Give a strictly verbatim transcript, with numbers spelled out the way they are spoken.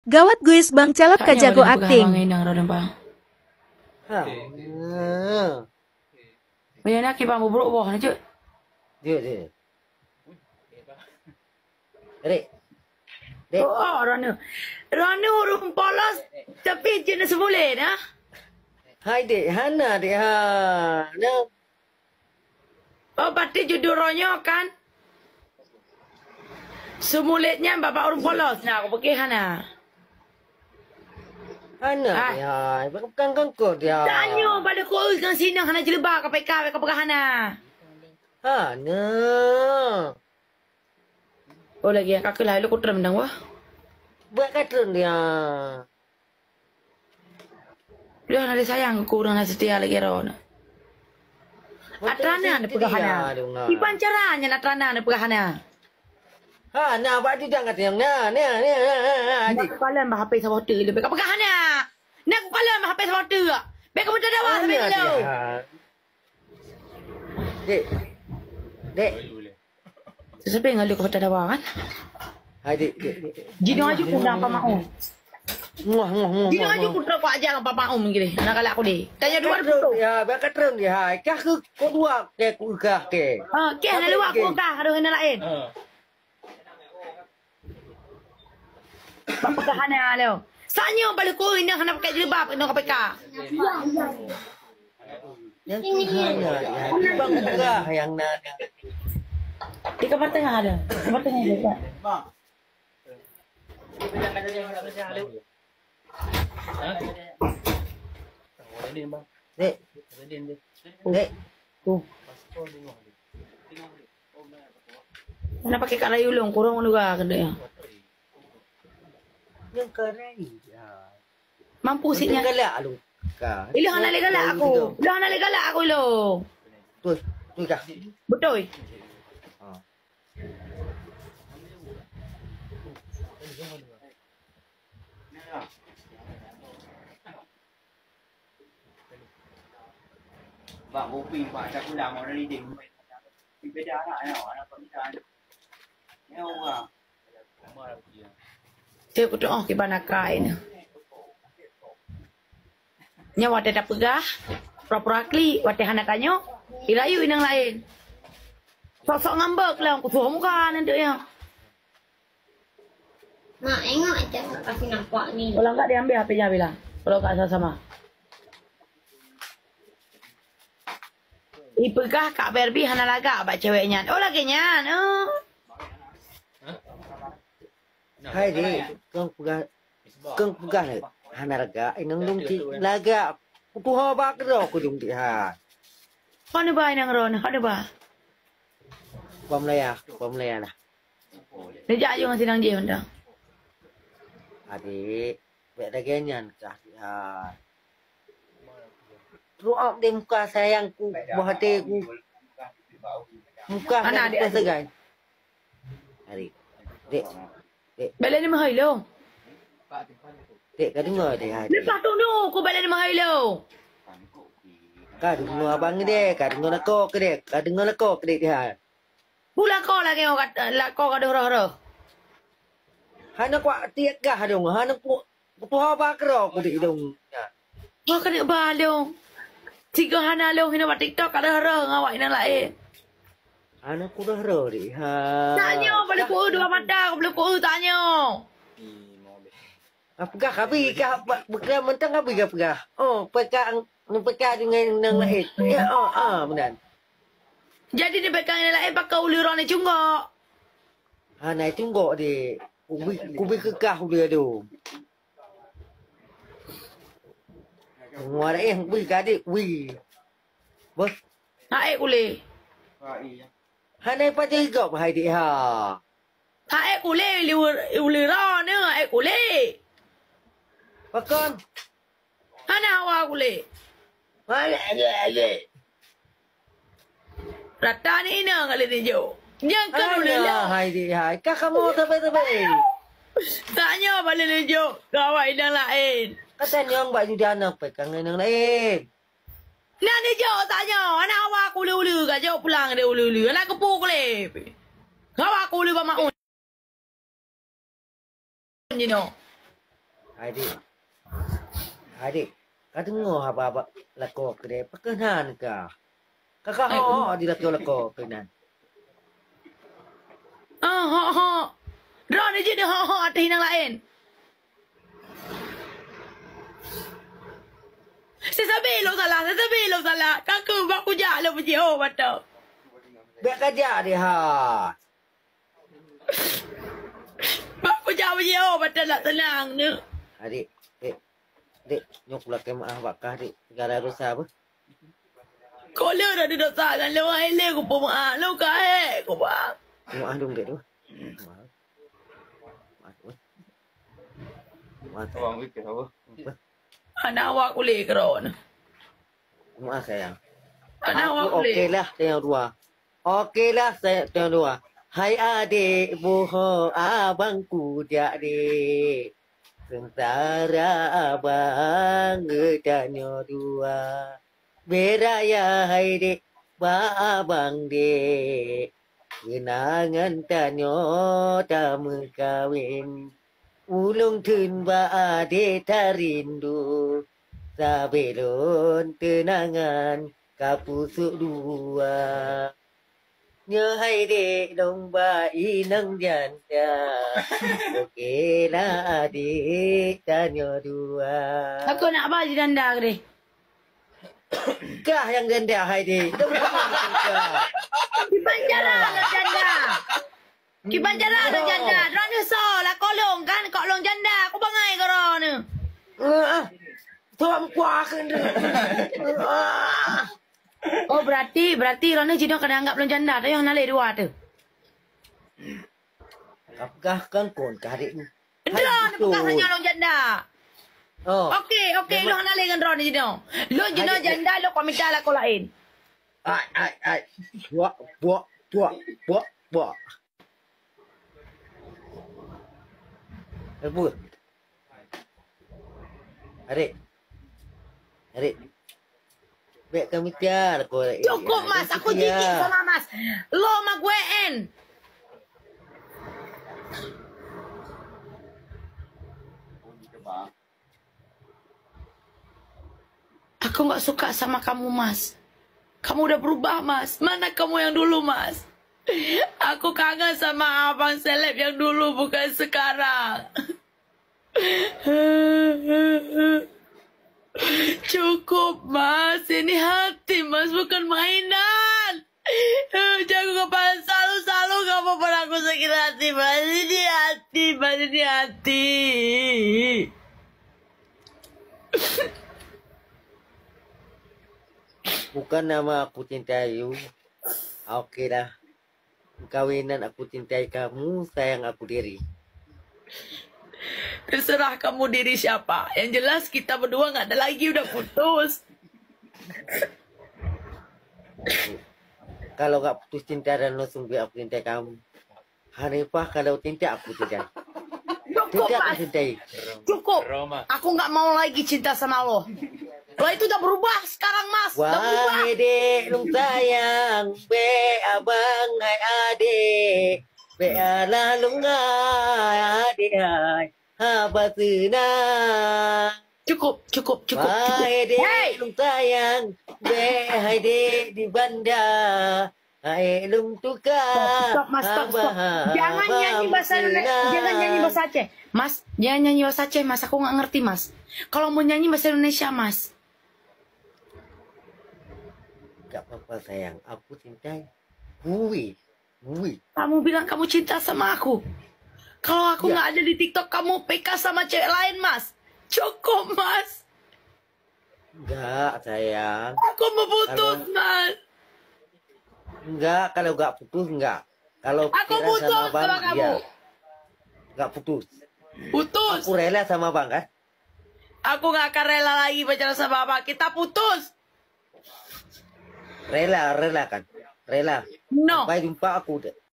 Gawat guys, Bang Caleb ka jago akting. Hanya pada peugah abang inong roh dempang. Ha. Meunyoe na kiban bubrok boh na, Cuk. Dia, dia. Dek. Dek. Oh, oh, Ranu. Ranu ureueng polos, tapi jeunesse boleh dah. Hai, Dek. Hana, Dek. Ha. Na. Oh, berarti judul roh nyoe kan? Seumulét nyan babah ureueng polos. Nah, aku pikir hana. Hana, ah. Dia. Bukan kangkung dia. Tanyoe bak leukoe ngon sinong hana jilbab, K P K, K P K hana. Hana. Oh, lagi ka keulah lôn kutrem dang wah. Buat ka trem dia. Lôn hana sayang keu ureueng hana seutia lagèe droeneuh. Atra na neupeugah hana. Kiban cara nyan atra na neupeugah hana. Ha, na bak di dang kata nyang na, na, na, na, na, na, na. Nak kukalon bak H P saboh teuk lôn, bèk kapeugah hana. Nak kukalon bak H P saboh teuk. Bèk kapeugah dawa sabe lôn. Dek. Dek. Seuseupi ngon lé kota dawa kan? Hai, dek, dek, dek. Jinoe aju kundang Pak Maum. Muah, muah, muah, muah. Jinoe aju kutrok Pak Jang Pak Maum gini. Nak galak aku deh. Tanya dua tu. Ya, bak katreun dia. Hai, kah ke kok dua ke ku kah ke. Ha, keh na luwa ku kah, aduh, na laén. Ha. Bak peugah hana lé. Sanyoe bak leukoe inong hana pakai jilbab, inong K P K. Nyang tu hana, nyang tu bang peugah nyang na. Di kamar tengah ada. Kamar tengah ada, Pak. Dek. Dek. Tuh. Mana pakai kat rayu long, kurang menua kena ya. Yang karai ya. Mampu siknya. Galak lu. Ka. Ilo hana le galak aku. Ilo hana le galak aku ilo. Betul. Betul kah? Betul. Ha. Bak kopi, bak cakula, mau dari dia. Beda anak, anak, anak pernikahan. Ya Allah. Cek kutu oh kiban akai ni. Nyoe watèe tapeugah, pura-pura klik, watèe hana tanyoe, irayu inong laén. Sok-sok ngambek lom, kusuh muka nanti ya. Mak, engok aja kasih nampak ni. Kalau enggak diambil H P-nya Bila. Kalau enggak sama-sama. Ipeugah Kak Barbie hana lagak bak cewek nyan. Oh, lagèe nyan. Oh. Hai, dek, kang peugah, kang peugah lé. Hana lagak, inong dong cit lagak. Kutuho bak keudroe kujong cit hai. Hana ba inong ron, hana ba. Pamlaya, pamlaya lah. Neujak aju ngon sinang jih mantong. Adik, bèk lagèe nyan kah, hai. Throw out deh muka sayangku, buah hatiku. Muka hana adik sagai. Adik. Dek. Dek. Bèk lé neumeuhôi lôn. Dek, ka deungö deh, hai. Leupah tunu ku bèk lé neumeuhôi lôn. Ka deungö abang deh, ka deungö lakoe deh, ka deungö lakoe deh, hai. Bula ko lagèe orang kat-, la ko gadoh roh-roh. Hana kuat tiek gah dong, hana ku, kutuha ba keudroe ku di dong. Ho keuneuk ba dong. Sigoe hana lôn hina bak TikTok ka roh-roh ngon awak inong laén. Hana ku roh-roh di, ha. Tanyoe, bak leuku dua mata, bak leuku tanyoe. Ka peugah, ka bi, ka, ba-, bukon mantong ka bi ka peugah. Oh, peka, peka deungon nyang laén. Ya, oh, ah, meunan. Jadi, di peka nyang laén, pakon uleue droeneuh cunggok? Hana cunggok, dek. Kubi, kubi keukah uleue tu. Muara eh, kubi ka, dek, kubi. Bos. Hai, kulé. Hana pajoh gob, hai, dek, ha. Hai kulé, uleue, uleue droeneuh, hai kulé. Pakon? Hana hawa kulé. Hana, aje, aje. Rata ni ina kali ni jo. Nyang kan uleue lah. Hai, di, hai. Ka kamoe sabe-sabe. Tanyoe bak lé jo. Kawai dan laén. Kata nyang bak juda anak pekang nyang laén. Nah, ni jok tanyoe, anak awak aku uleue-uleue, ka jok pulang deh uleue-uleue. Anak keupu kulé. Awak aku uleue bak maun. Jinoe. Hai dek. Hai dek. Ka deungoe haba-haba lakoe keudeh. Pakon han ka. Ka ka ho-ho di lakoe-lakoe keunan. Ah, ho-ho. Droeneuh jeuet ho-ho ateueh inong laén. Sisabe lôn salah, sisabe lôn salah. Ka keuh bak kujak lôn peujiôh mata. Bèk kajak deh ha. Bak kujak peujiôh mata nak seunang nyoe. Adik, dek, dek, nyoe kulakèe meu'ah bak kah dek. Segala dosa beuh. Kok lôn dah dosa ngon lôn, hai lé kupeumeu'ah, lôn ka hék, kubang. Meu'ah dong dek tu. Meu'ah. Meu'ah tu. Meu'ah tu. Abang fikir apa? Hana awak ulèe keudroe. Meu'ah sayang. Hana awak ulèe. Oke lah, tanyoe dua. Oke lah, tanyoe dua. Hai adek, boh ho abang kujak dek. Seungsara abang geutanyoe dua. Beuraya hai dek, bak abang dek. Keunangan tanyoe tameukawen. Ulôn theun bak adek tarindu. Sabe lôn teunangan ka pusôk dua. Nyoe hai dek lôn bak inong janda. Oke lah adek tanyoe dua. Aku nak ba janda keudeh. Kah nyang janda hai dek. Kiban cara lôn janda. Kiban cara lôn janda. Droeneuh soe lakoe lôn kan, kok lôn janda. Aku bangai keu droeneuh. Eh, eh. Tuan kuah keuh. Ah. Oh, berarti, berarti droeneuh jinoe ka anggap lôn janda, tayue hana lé dua tu. Ka peugah kan kon ka adek ni. Droeneuh peugah hana lôn janda. Oh. Oke, oke, lôn hana lé ngon droeneuh jinoe. Lôn jinoe janda, lôn ka mita lakoe laén. Ai, ai, ai. Buak, buak, buak, buak, buak. Eh, Bu. Adik. Adik. Bèk kami tiar ko. Cukup, Mas. Aku jijik sama Mas. Lo ma gue en. Aku nggak suka sama kamu, Mas. Kamu udah berubah, Mas. Mana kamu yang dulu, Mas? Aku kangen sama abang seleb yang dulu, bukan sekarang. Cukup, Mas. Ini hati, Mas, bukan mainan. Jangan kepala selalu-selalu kamu buat aku sakit hati, Mas. Ini hati, Mas. Ini hati. Bukan nama aku cinta you. Oke dah. Kawinan aku cintai kamu, sayang aku diri. Terserah kamu diri siapa. Yang jelas kita berdua nggak ada lagi, udah putus. Kalau nggak putus cinta dan langsung biar aku cintai kamu. Hanifah kalau cinta aku cintai. Cukup, Mas. Cintai. Cukup. Aku nggak mau lagi cinta sama lo. Lo itu udah berubah sekarang, Mas. Udah berubah. Wahai dek lung sayang, bek abang hai adek, bek alah lung hai adek hai, haba seunang. Cukup, cukup, cukup, cukup. Wahai dek lung sayang, bek hai dek di banda. Hai lung tuka. Stop, stop, Mas, stop, stop. Jangan nyanyi bahasa Indonesia, jangan nyanyi bahasa Aceh. Mas, jangan nyanyi bahasa Aceh, Mas. Aku nggak ngerti, Mas. Kalau mau nyanyi bahasa Indonesia, Mas. Gak apa-apa, sayang. Aku cintai. Hui. Hui. Kamu bilang kamu cinta sama aku. Kalau aku nggak ada di TikTok, kamu P K sama cewek lain, Mas. Cukup, Mas. Enggak, sayang. Aku mau putus, Mas. Enggak, kalau enggak putus, enggak. Kalau aku putus sama kamu. Enggak putus. Putus. Aku rela sama abang, kan? Aku nggak akan rela lagi pacaran sama abang. Kita putus. Rela, rela kan? Rela. No. Sampai jumpa aku.